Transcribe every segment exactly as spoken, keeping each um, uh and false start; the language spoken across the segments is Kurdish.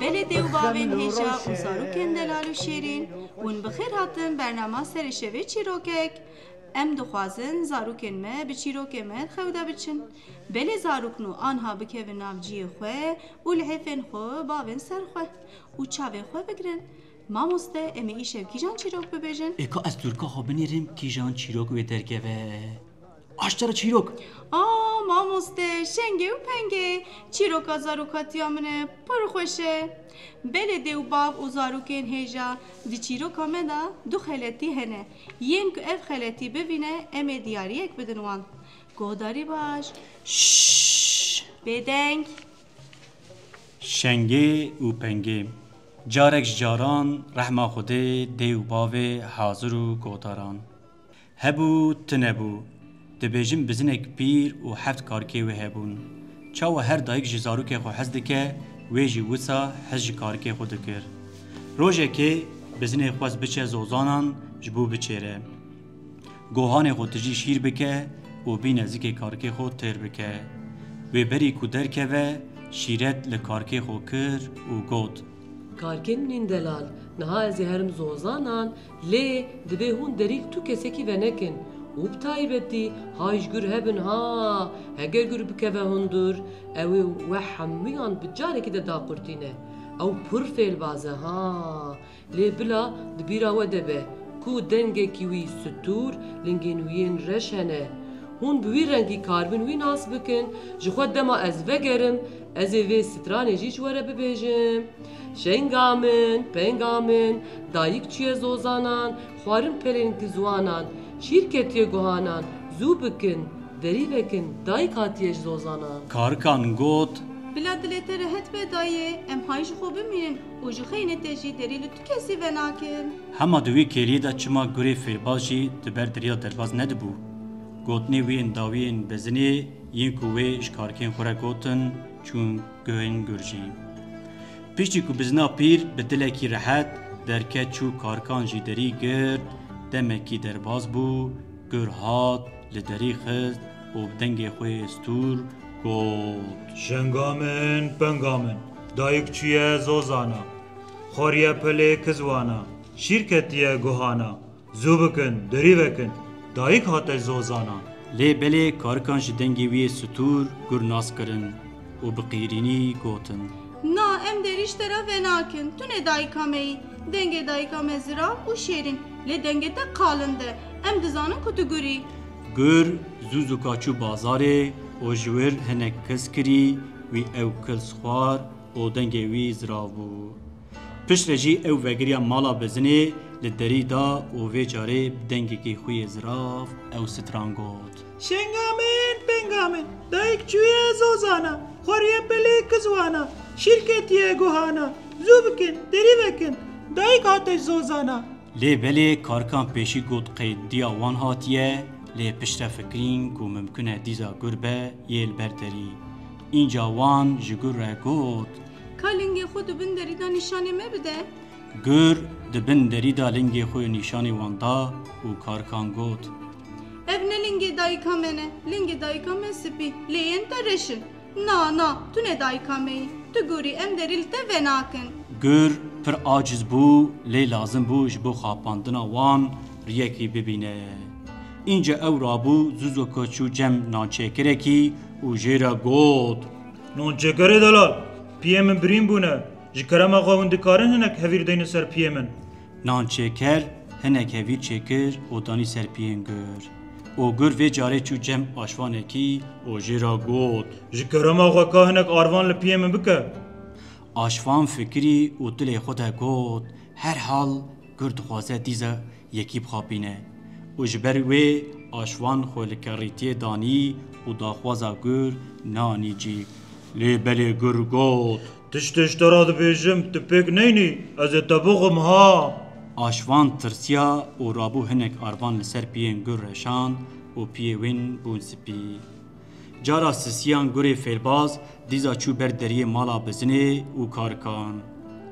Belê dê û bavên hêja û zarokên delal û şêrîn, hûn bi xêr hatin bernama Serê Şevê Çîrokek. Em dixwazin zarokên me bi çîrokê me di xew de biçin. Belê zarok nû anha bikevin nav ciyê xwe û lihêfên xwe bavên ser xwe û çavê xwe bigirin. Mamoste, em ê îşev kîjan çîrok bibêjin? Ê ka ez tûrka xwe binêrim, kîjan çîrok wê derkeve? Aştera çîrok. A, mamoste, şengê û pengê, çîroka zarokatiya min e, pir xweş e. Belê dê û bav û zarokên hêja, di çîroka me de du xeletî hene. Yên ku ev xeletî bivîne, em ê diyariyek bidin wan. Guhdarî baş. Şşş. Bêdeng. Şengê û pengê. Carek ji caran rehma Xwedê dê û bavê hazir û guhdaran. Hebû, tune bû. Dibêjin bizinek pîr û heft karikê wê hebûn. Çawa her dayik ji zarokê xwe hez dike, wê jî wisa hez ji karikê xwe dikir. Rojekê bizinê xwest biçe zozanan ji bo biçêre. Gohanê xwe tijî şîr bike û bîne zikê karikê xwe têr bike. Wê berî ku derkeve, şîret li karikê xwe kir û got: Karikên min ên delal, niha ez ê herim zozanan, lê divê hûn derî li tu kesekî venekin û bi taybetî hay ji Gur hebin ha, heger Gur bikeve hundir, ew ê we hemûyan bi carekî de daqurtîne. Ew pir fêlbaz e ha. Lê bila di bîra we de be ku dengekî wî stûr, lingên wî yên reş hene. Hûn bi wî rengî karibin wî nas bikin, ji xwe dema ez vegerim, ez ê vê stranê jî ji we re bibêjim. Şenga min, penga min, dayik çûye zozanan, xwarin pelên gizwanan, şîr ketiye guhanan, zû bikin. Derî vekin, dayik hatiye ji zozanan. Karikan got: Bila dilê te rehet be dayê, em hay ji xwe bimînin û ji xeynê te jî derî li tu kesî venakin. Hema di wî kêliyê de çima Gurê fêlbaz jî di ber deriya derbaz nedibû. Gotinê wî yên dawiyên bezinê yên ku wê ji karikên xwe re gotin, çûn guhên Gur jî. Piştî ku bizina pîr bi dilekî rehet derket çû, karikan jî derî girt, demekî derbaz bû, Gur hat, li derî xist û bi dengê xwe stûr got: Şenga min, penga min, dayik çûye zozana, xwariye pelê kizwana, şîr ketiye guhana, zû bikin, derî vekin, dayik hate zozana. Lê belê karikan ji dengê wî yê stûr Gur nas kirin û bi qîrînî gotin: Na, em derî ji te re venakin, tu ne dayika me yî. Dengê dayika me zirav û şêrîn, lê dengê te qalind e. Em dizanin ku tu Gur î. Gur zû zûka çû bazarê û ji wir hinek kils kirî, wî ew kils xwar û dengê wî zirav bû. Piştre jî ew vegiriya mala bezinê li derî da û vê carê bi dengekî xwe yê zirav ew stran got: Şenga min, penga min, dayik çûye zozana, xwariye pelê kizwana, şîr ketiye guhana, zû bikin, derî vekin, dayik hate zozana. Lê belê karikan pêşî got qey diya wan hatiye, lê piştre fikirîn ku mimkun e dîza Gur be yê li ber derî. Înca wan ji Gur re got: Ka lingê xwe di bin derî de nîşanê me bide. Gur di bin derî de lingê xwe nîşanê wan da û karikan got: Ev ne lingê dayika me ne, lingê dayika me spî, lê yên te reş in. Na, na, tu ne dayika me yî. Tu Gur î, em derî li te venakin. Gur pir aciz bû, lê lazim bû ji bo xapandina wan riyekî bibîne. Înca ew rabû, zû zûka çû cem nançêkirekî û jê re got: Nançêkerê delal, piyê min birîn bûne. Ji kerema xwe hûn dikarin hinek hevîr deynin ser piyê min? Nançêker hinek hevîr çêkir û danî ser piyên Gur. Û Gur vê carê çû cem aşvanekî û jê re got: Ji kerema xwe ka hinek arvan li piyê min bike. Aşvan fikirî û dilê xwe de got: Herhal Gur dixwaze dîza yekî bixapîne. Û ji ber wê aşvan xwe li kerrîtiyê danî û daxwaza Gur nanî cî. Lê belê Gur got: Tiştê ji te re dibêjim, tu pêk neynî, ez ê te bixwim ha. Aşvan tirsiya û rabû hinek arvan li ser piyên Gur reşand û piyê wîn bûn spî. Cara sisiyan gurê fêlbaz dîza çû ber deriyê mala bizinê û karikan.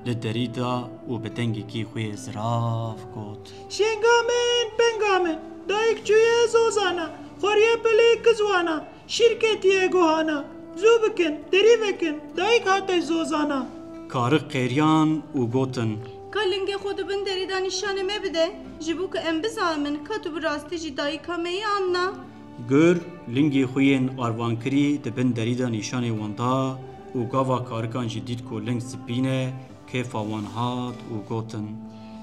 Li derî da û bi dengekî xwe yê zirav got: Şênga min, penga min, dayik çûye zozana, xwariye pilê kiz wana, şîr ketiye guhana, zû bikin, derî vekin, dayik hate zozana. Karik qêriyan û gotin: Ka lingê xwe di bin derî de nîşanê me bide, ji bo ku em bizanin ka tu bi rastî jî dayika me yî an na. Gur lingê xwe yên arvankirî di bin derî de nîşanê wan da û gava karikan jî dît ku ling spî ne, kêfa wan hat û gotin: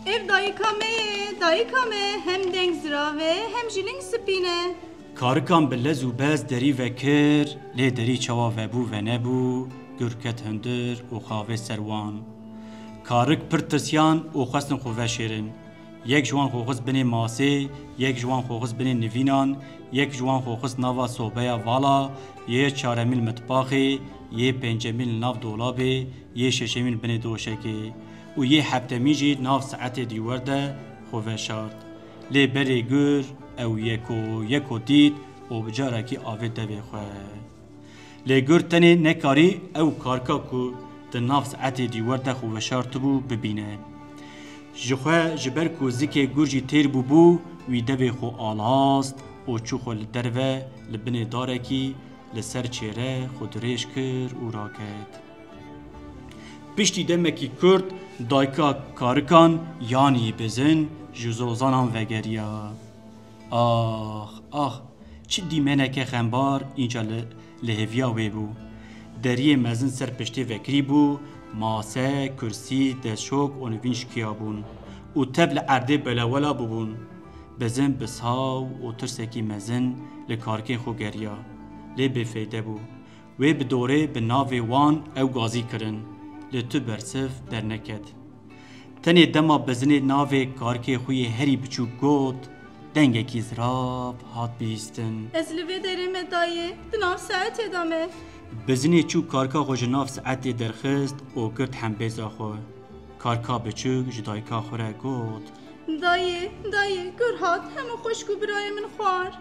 Ev dayika me ye, dayika me, hem deng zirav e, hem jî ling spî ne. Karikan bi lez û bez derî vekir, lê derî çawa vebû venebû, gur ket hundir û xavê ser wan. Karik pir tirsiyan û xwestin xwe veşêrin. Yek ji wan xwe xist binê masê, yek ji wan xwe xist binê nivînan, yek ji wan xwe xist nava sobeya vala, yê çaremîn li mitbaxê, yê pêncemîn li nav dolabê, yê şeşemîn binê doşekê û yê heftemîn jî nav saetê dîwer de xwe veşart. Lê berê gur ew yeko yeko dît û bi carekî avêt devê xwe. Lê gur tenê nekarî ew karka ku di nav saetê dîwer de xwe veşartibû bibîne. Ji xwe, ji ber ku zikê gur jî têr bûbû, wî devê xwe alast û çû xwe li derve li binê darekî li ser çêre xwe dirêj kir û raket. Piştî demekî kurt dayika karikan yanî bizin ji zozanan vegeriya. Ax, ax, çi dîmeneke xembar înca li, li hêviya wê bû. Deriyê mezin ser piştê vekirî bû, mase, kursî, destşok û nivîn şikiya bûn û tev li erdê belewela bûbûn. Bizin bi saw û tirsekî mezin li karikên xwe geriya, lê bêfeyde bû. Wê bi dorê bi navê wan ew gazî kirin, lê tu bersiv derneket. Tenê dema bizinê navê karikê xwe yê herî biçûk got, dengekî zirav hat bihîstin. Ez li vê derê me dayê, di nav saetê de me. Bizinê çû karika xwe ji nav saetê derxist û girt hembêza xwe. Karika biçûk ji dayika xwe re got: Dayê, dayê, gur hat, hemû xweşk û birayê min xwar.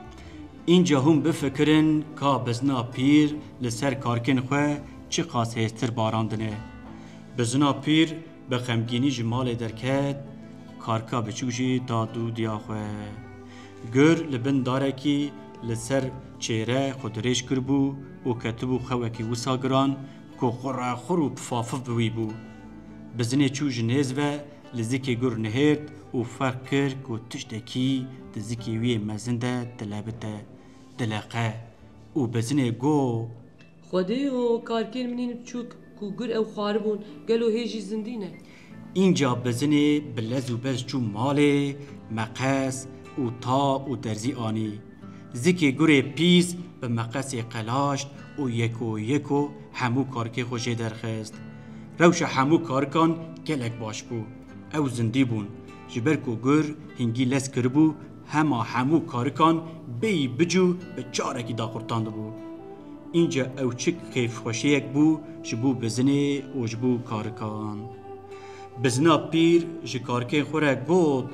Înca hûn bifikirin ka bizina pîr li ser karikên xwe çiqas hêstir barandine. Bizina pîr bi xemgînî ji malê derket, karika biçûk jî da dûdiya xwe. Gur li bin darekî li ser çêre xwe dirêj kiribû û ketibû xewekî wisa giran ku xurexur û pifafiv bi wî bû. Bizinê çû ji nêz ve li zikê gur nihêrt û ferq kir ku tiştekî di zikê wî yê mezin de dilebite, dileqe û bizinê got: Xwedêyo, karikên min ên biçûk ku gur ew xwaribûn, gelo hê jî zindî ne? Înca bizinê bi lez û bez çû malê, meqes û ta û derzî anî. Zikê gurê pîs bi meqesê qelaşt û yeko yeko hemû karikê xwe jê derxist. Rewşa hemû karikan gelek baş bû. Ew zindî bûn. Ji ber ku gur hingî lez kiribû, hema hemû karikan bêyî bicû bi carekî daqurtandibû. Înca ew çi kêfxweşiyek bû ji bo bizinê û ji bo karikan. Bizina pîr ji karikên xwe re got: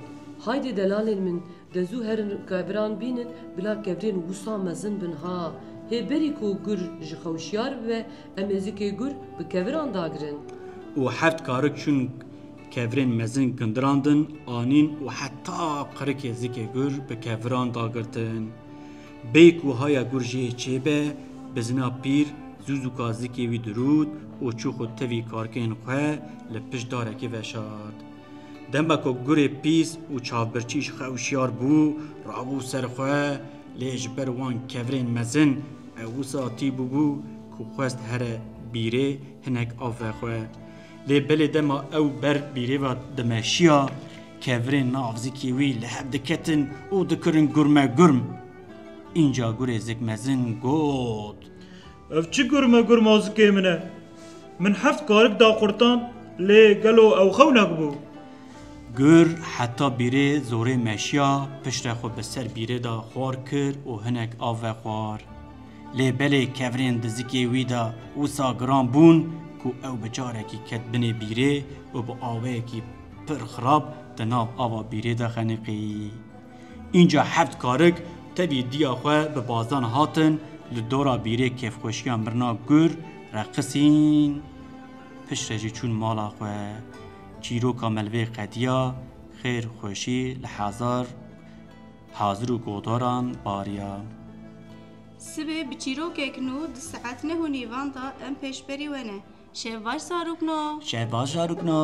Haydê delalên min, de zû herin keviran bînin, bila kevirên wisa mezin bin ha. Hê berî ku gur ji xwe wişyar bibe, em ê zikê gur bi keviran dagirin. Û heft karik çûn kevirên mezin gindirandin, anîn û heta qirikê zikê gur bi keviran dagirtin. Bê ku haya gur jê çêbe, bizina pîr zûzûka zikê wî dirût û çû xwe tevî karikên xwe li pişt darekê veşart. Dema ku gurê pîs û çavbirçî ji xwe wişyar bû, rabû ser xwe, lê ji ber wan kevirên mezin ew wisa tî bûbû ku xwest here bîrê hinek av vexwe. Lê belê dema ew ber bîrê ve dimeşiya, kevirên nav zikê wî li hev diketin û dikirin gurme gurm. Înca gurê zik mezin got: Ev çi gurme gurma zikê min e? Min heft karik daqurtand, lê gelo ew xewnek bû? Gur heta bîrê zorê meşiya, piştre xwe bi ser bîrê de xwar kir û hinek av vexwar. Lê belê kevirên di zikê wî de wisa giran bûn ku ew bi carekî ket binê bîrê û bi awayekî pir xirab di nav ava bîrê de xeniqî. Înca heft karik tevî diya xwe bi bazan hatin, Li dora bîrê kêfxweşiya mirina gur reqisîn. Piştre jî çûn mala xwe. Çîroka me li vê qediya, xêr xweşî li hezar hazir û godaran bariya. Sibê bi çîrokek nû di saet neh û nîvan de em pêşberî we ne. Şev baş zarokno. Şev baş zarokno.